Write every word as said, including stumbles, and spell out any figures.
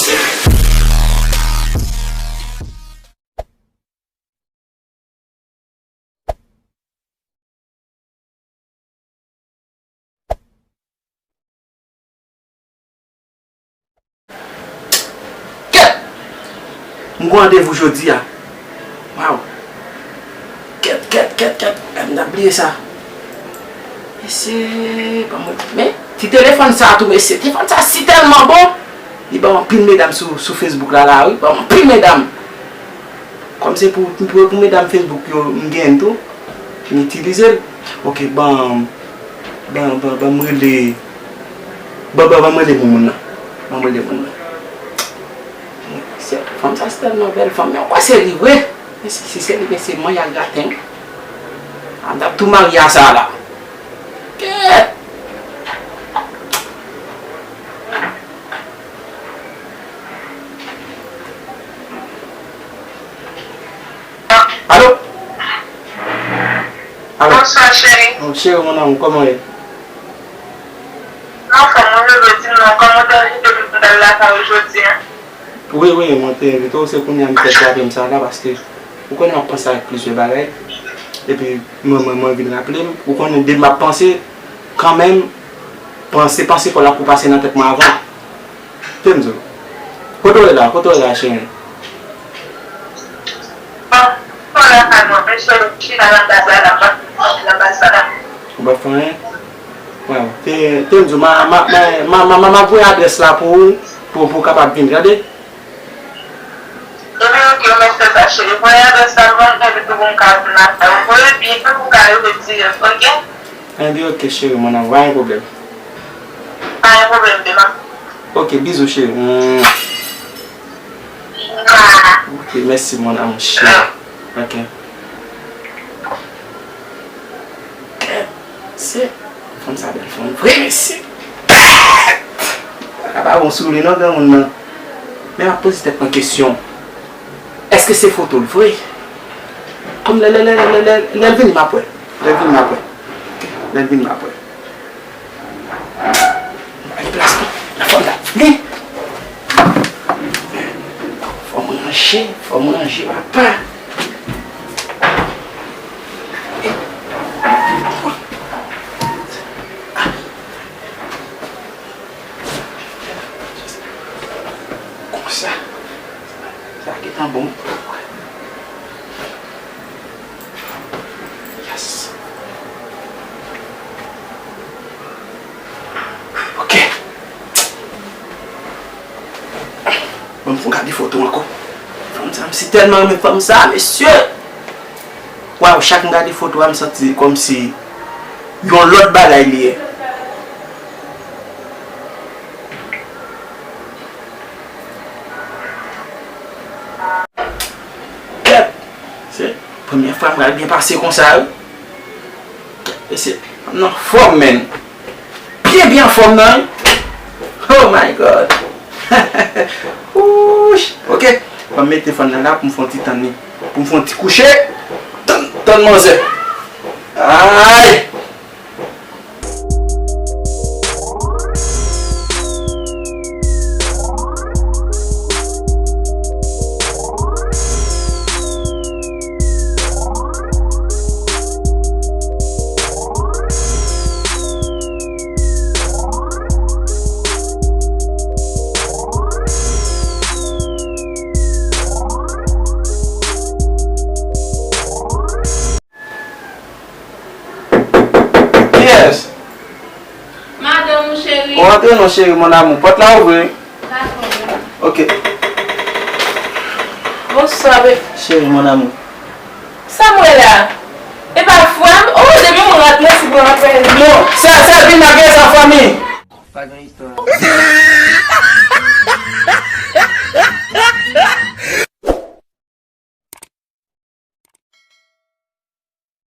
Kèt! M gon randevou jodi a. Waw. Kèt, kèt, kèt, kèt. M t ap bliye sa. Mesye, ban mwen, men, ti telefòn sa a tou, mesye. Telefòn sa a si tèlman bon. Li ban anpil medam sou, sou Facebook la, la, wi. Ban anpil medam. Kòm se pou, pou, pou medam Facebook yo, m genyen tou. M itilize l. Ok, ban, ban, ban, ban m rele, ban, ban, ban m rele moun nan. Ban m rele moun nan. Se, fanm sa se tèlman bèl fanm, men ou kwè se li vre? Men si, si se li, men se manyak graten wi. A, m t ap tou marye a sa la. Kèt! Alo? Alo? Bonswa, cheri. Oh, cheri, mon amour, kòman w ye? Anfòm, mwen, jodi non, kòman w te envite m pou m al lakay ou jodi a? Wi, wi, mwen te envite w, se kounye a m fèk raple m sa la, paske ou konnen m ap panse ak plizyè bagay, epi mwen, mwen, mwen vin raple m, ou konnen depi m ap panse, kanmenm, panse, panse pa w la pou pase nan tèt mwen avan. Te m di w. Kote w ye la? Kote w ye la, cheri? Bon, pa lakay mwen, men sèl chita nan baz la, nan baz, nan baz sa la. Ou pa fè anyen? Waw, te, te m di w, ma, ma, ma, ma, ma, ma, ma voye adrès la pou ou, pou, pou w kapab vin, tande? Ebyen, ok, mèsi sa, cheri. Voye adrès la, mwen, epi tou pou m ka vin lakay ou. Voye byen, pou m ka rive dirèk, ok? Enben, ok, cheri, mon amour, pa gen pwoblèm. Pa gen pwoblèm, beba. Ok, bizou, cheri. Mwah. Ok, mèsi, mon amour, cheri. Ok. Se, fanm sa bèl fanm vre, mesye. Sa pa bon sou li, non, granmoun nan. Men m ap poze tèt mwen kesyon. Èske se foto l vre? Kòm lè, lè, lè, lè, lè, lè l vini, m ap wè. Lè l vini, m ap wè. Lè l vini, m ap wè. Ay, plas pou la fanm la vini. Fò m ranje, fò m ranje, papa. Konsa. Sa gentan bon. Yes. Ok. Ban m fon gade foto ankò. Fanm sa, m si tèlman renmen fanm sa, mesye. Waw, chak m gade foto a, m santi kòmsi yon lòt bagay li ye. Kèt! Se premye fwa m pral byen pase konsa, wi. Kèt, mesye, m nan fòm, menn. Byen, byen anfòm nan, wi. Oh my God! Wouch! Ok, ban m mete fanm nan la pou m fè yon ti tann li. Pou m fè yon ti kouche. Tann, tann manzè. Ay! Kiyès? Madanm ou, cheri. Ou antre non, cheri, mon amour. Pòt la ouvri. Dakò, bebe. Ok. Bonswa, bebe. Cheri, mon amour. Sa m wè la? E pa frè m? Oh, depi mwen rantre, si mwen rantre. Non, sèl, sèl vin nan gen sa fanmi. Pa gen istwa.